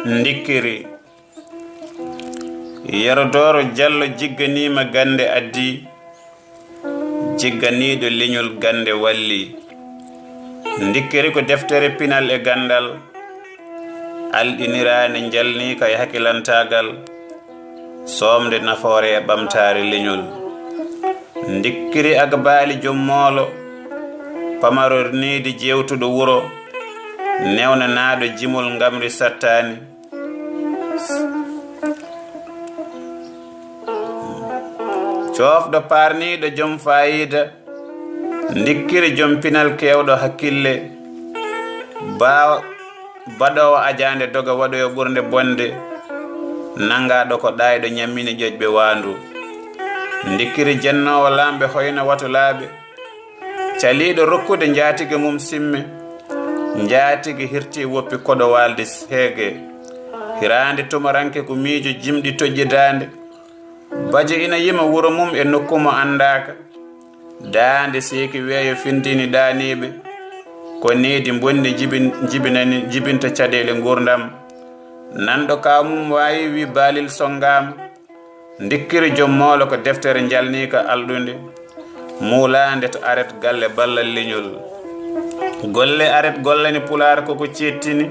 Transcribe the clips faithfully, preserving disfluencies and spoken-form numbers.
Ndikkiri. Yero Dooro Jallo jigganiima gannde addi, jigganiiɗo leñol gannde walli. Ndikkiri ko deftere pinal e ganndal, alɗiniraande njalniika e hakilantaagal, soomde nafoore e ɓamtaare leñol. Ndikkiri Agbaali joom moolo, pamarorniidi jeewtuɗo wuro, newnanaaɗo jimol ngamri sattaani. Coofɗo paarniiɗo joom faayiida, ndikkiri joom pinal keewɗo hakkille, baaw-, baɗoowo ajaande doga waɗoyo ɓurnde bonde, nanngaaɗo ko ɗaayɗo ñammini ƴoƴɓe waandu. Ndikkiri jennoowo laamɓe hoyno watulaaɓe, caliiɗo rokkude njaatige mum simme, njaatige hirti woppi koɗo waalde heege. Hiraande tumaranke ko miijo jimɗi toƴƴidaande. Bajo ina yima wuro mum e nokku mo anndaaka. Daande seeki weeyo findini ɗaaniiɓe. Ko needi mbonni jibin-, jibinani, jibinta caɗeele nguurndam. Nanɗo kaw mum waawi wi baalil sonngaama. Ndikkiri joom moolo ko deftere njalniika alɗunde, muulaande to aret galle ballal leñol. Golle aret gollani pulaar koko ceettini.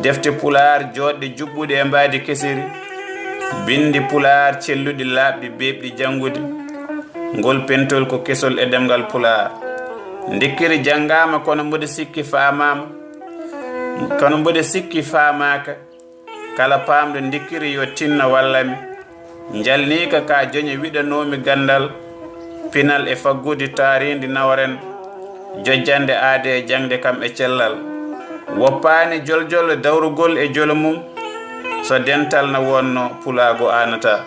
Defte pulaar jooɗɗe juɓɓuɗe e mbaadi kesiri. Binndi pulaar celluɗi laaɓɗi beeɓɗi janngude. Ngol pentol ko kesol e ɗemngal pulaar. Ndikkiri janngaama kono mboɗo sikki faamaama. Kono mboɗo sikki faamaaka. Kala paamɗo ndikkiri yo tinno walla mi. Njalniika ka joñe wiɗanoomi ganndal, pinal e faggudu taariindi nawren, jojjannde aade e jaŋde kam e cellal. Woppaani joljol dawrugol e jolo mum, so dental na wonno pulaagu aanata.